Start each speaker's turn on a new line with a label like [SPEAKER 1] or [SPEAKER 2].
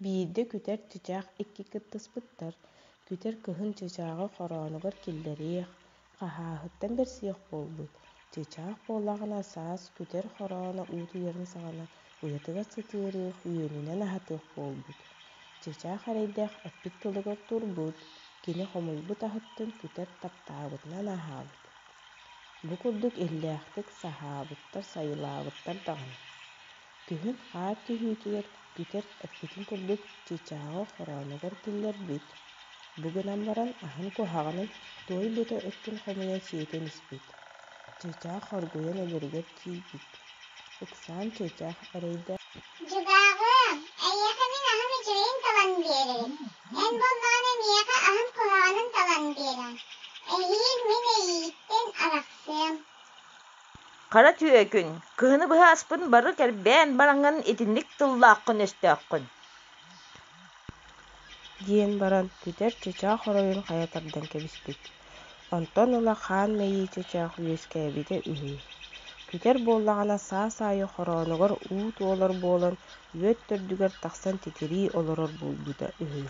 [SPEAKER 1] Биирдэ күтэр чычаах икки кыттыспыттар. Күтэр кыһын чычааҕы хороонугар киллэриэх, хаһааһыттан бэрсиэх буолбут. Чычаах буоллаҕына саас күтэр хорооно уутуйарын саҕана уйатыгар сытыарыах, үөнүнэн аһатыах буолбут. Чычаах эрэйдээх эппит тылыгар турбут, кини хомуйбут аһыттан күтэр таптаабытынан аһаабыт. Бу курдук иллээхтик саһаабыттар, сайылаабыттар даҕаны. Күһүн хаар түһүүтүгэр күтэр эппитин курдук чыычааҕы хороонугар киллэрбит. Бу гынан баран аһын куһаҕанын туой бөтө өттүн хомуйан сиэтэн испит. Чыычаах хоргуйан өлөрүгэр тиийбит. Ыксаан чыычаах эрэйдээх
[SPEAKER 2] Дьукааҕыам, эйиэхэ мин аһым үчүгэйин талан биэрэрим, эн буоллаҕына миэхэ аһым куһаҕанын талан биэрэҕин. Эһиил мин эйиигиттэн арахсыам.
[SPEAKER 3] Хара түөкүн, кыһыны быһа аспын бары кэрбээн бараҥҥын итинник тыллааххын-өстөөххүн
[SPEAKER 1] диэн баран күтэр чычаах оройун хайа тардан кэбиспит. Онтон ыла хаан мэйии чычаах үөскээбитэ үһү. Күтэр буоллаҕына саас аайы хороонугар уу туолар буолан үөт төрдүгэр тахсан титирии олорор буолбута үһү.